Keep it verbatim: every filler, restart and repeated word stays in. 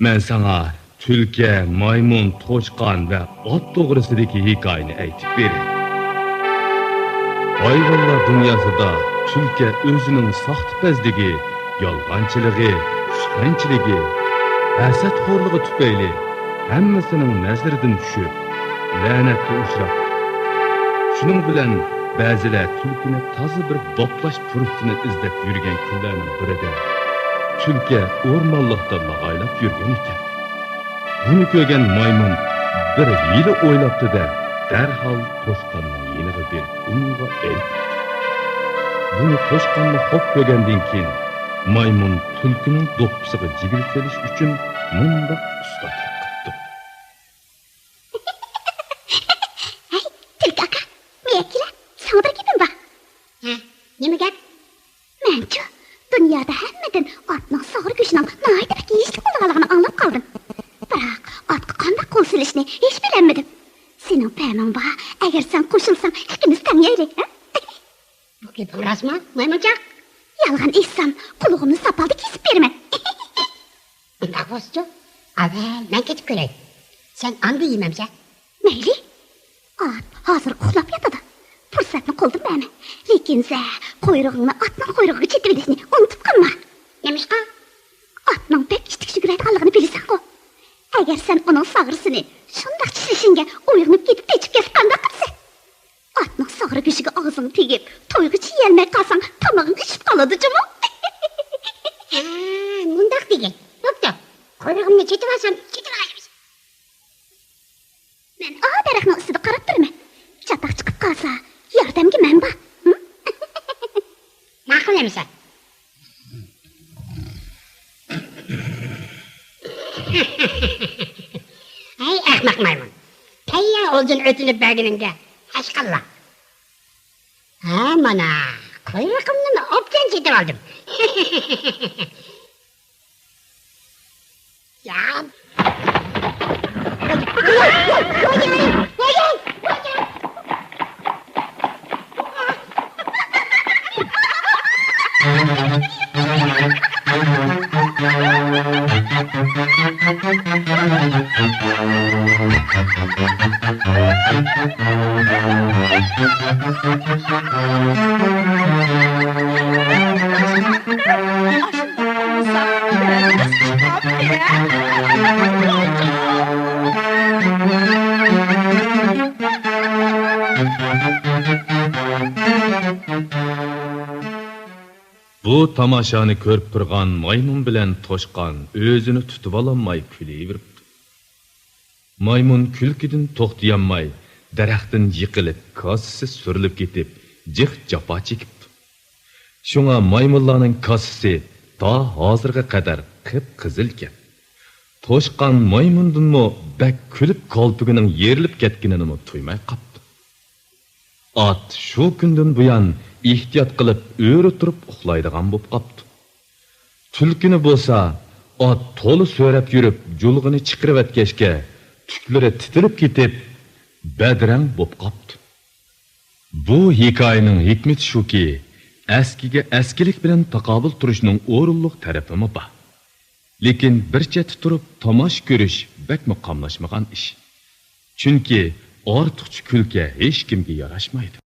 مەن ساڭا تۈلكە، مايمۇن، توشقان ۋە ئات توغرىسىدىكى ھېكايىنى ئېيتىپ بېرەي. ھايۋانلار دۇنياسىدا تۈلكە ئۆزىنىڭ ساختىپەزلىكى، يالغانچىلىقى، سۇخەنچىلىكى، ھەسەتخورلۇقى تۈپەيلى ھەممىسىنىڭ نەزىرىدىن چۈشۈپ، لەنەتكە ئۇچراپتۇ. شۇنىڭ بىلەن بەزىلەر تۈلكىنى تازا بىر باپلاش پۇرسىتىنى ئىزدەپ يۈرگەن كۈنلەرنىڭ بىرىدە، تۈلكە ئورمانلىقتا لاغايلاپ يۈرگەن ئىكەن. بۇنى كۆرگەن مايمۇن بىر ھىيلە ئويلاپتۇ-دە، دەرھال توشقاننىڭ يېنىغا بېرىپ، ئۇنىڭغا ئېيتىپتۇ. بۇنى توشقانمۇ خوپ كۆرگەندىن كېيىن، مايمۇن تۈلكىنىڭ دوپپىسىغا جىگىر سېلىش ئۈچۈن مۇنداق ئۇستازلىق قىپتۇ. ھەي، تۈلكە ئاكا، بۇياققا كېلە، ساڭا بىر گېپىم بار. ھە، نېمە گەپ؟ مەنچۇ، دۇنيادا ھەممىدىن ئاتنىڭ ساغرا گۆشىنىڭ ناھايىتى بەك يېيىشلىك بولىدىغانلىقىنى ئاڭلاپ قالدىم. بىراق، ئاتقا قانداق قول سېلىشنى ھېچ بىلەلمىدىم. سېنىڭ پەمىڭ بار، ئەگەر سەن قوشۇلساڭ، ئىككىمىز تەڭ يەيلى، ھە؟ بۇ گېپىڭ راستمۇ، مايمۇنجان؟ يالغان ئېيتسام، قۇلىقىمنى ساپالدا كېسىپ بېرىمەن. ئۇنداق بولسىچۇ، ئاۋۋال مەن كېتىپ كۆرەي. سەن ئاندىن يېمەمسەن؟ مەيلى. ئات ھازىر ئۇخلاپ ياتىدۇ. پۇرسەتنى قولدىن بەرمە. لېكىن سەن قۇيرۇقۇڭنى ئاتنىڭ قۇيرۇقىغا چېتىۋېلىشنى ئۇنتۇپ قالما. نېمىشقا؟ ئاتنىڭ بەك ئىتتىك يۈگۈرەلەيدىغانلىقىنى بىلىسەنغۇ. ئەگەر سەن ئۇنىڭ ساغرىسىنى شۇنداق چىشلىشىڭگە ئويغىنىپ كېتىپ قېچىپ كەتسە قانداق قىلىسەن؟ ئاتنىڭ ساغرا گۆشىگە ئاغزىڭ تېگىپ، تويغۇچە يېيەلمەي قالساڭ، تامىقىڭ ئىششىپ قالىدۇ جۇمۇ. ھە، مۇنداق دېگەي. بوپتۇ. قۇيرۇقۇمنى چېتىۋالسام، چېتىۋالايمىز. مەن ئا دەرەخنىڭ ئۈستىدە قاراپ تۇرىمەن. چاتاق چىقىپ قالسا، ياردەمگە مەن بار. ھە؟ ماقۇل ئەمىسە. ھەي، ئەخمەق مايمۇن! تەييار ئوزۇن ئۆتۈنۈپ بەرگىنىڭگە ھەشقاللا. ھە، مانا، قۇيرۇقۇمنىمۇ ئوبدان چېتىۋالدىم. يا. بۇ تاماشانى كۆرۈپ تۇرغان مايمۇن بىلەن توشقان ئۆزىنى تۇتۇۋالالماي كۈلۈۋېرىپتۇ. مايمۇن كۈلكىدىن توختىيالماي، دەرەختىن يىقىلىپ، كاسىسى سۈرۈلۈپ كېتىپ، جىق جاپا چېكىپتۇ. شۇڭا مايمۇنلارنىڭ كاسىسى تا ھازىرغا قەدەر قىپقىزىلكەن. توشقان مايمۇندىنمۇ بەك كۈلۈپ، كالپۇكىنىڭ يېرىلىپ كەتكىنىنىمۇ تۇيماي قاپتۇ. ئات شۇ كۈندىن بۇيان ئېھتىيات قىلىپ ئۆرە تۇرۇپ ئۇخلايدىغان بوپ قاپتۇ. تۈلكىنى بولسا ئات تولا سۆرەپ يۈرۈپ، جۇلغىنى چىقىرىۋەتكەچكە، تۈكلىرى تىتىلىپ كېتىپ، بەدرەڭ بوپ قاپتۇ. بۇ ھېكايىنىڭ ھېكمىتى شۇكى، ئەسكىگە ئەسكىلىك بىلەن تاقابىل تۇرۇشنىڭ ئورۇنلۇق تەرىپىمۇ بار. لېكىن بىر چەتتە تۇرۇپ تاماشا كۆرۈش بەكمۇ قاملاشمىغان ئىش. چۈنكى ئارتۇقچە كۈلكە ھېچكىمگە ياراشمايدۇ.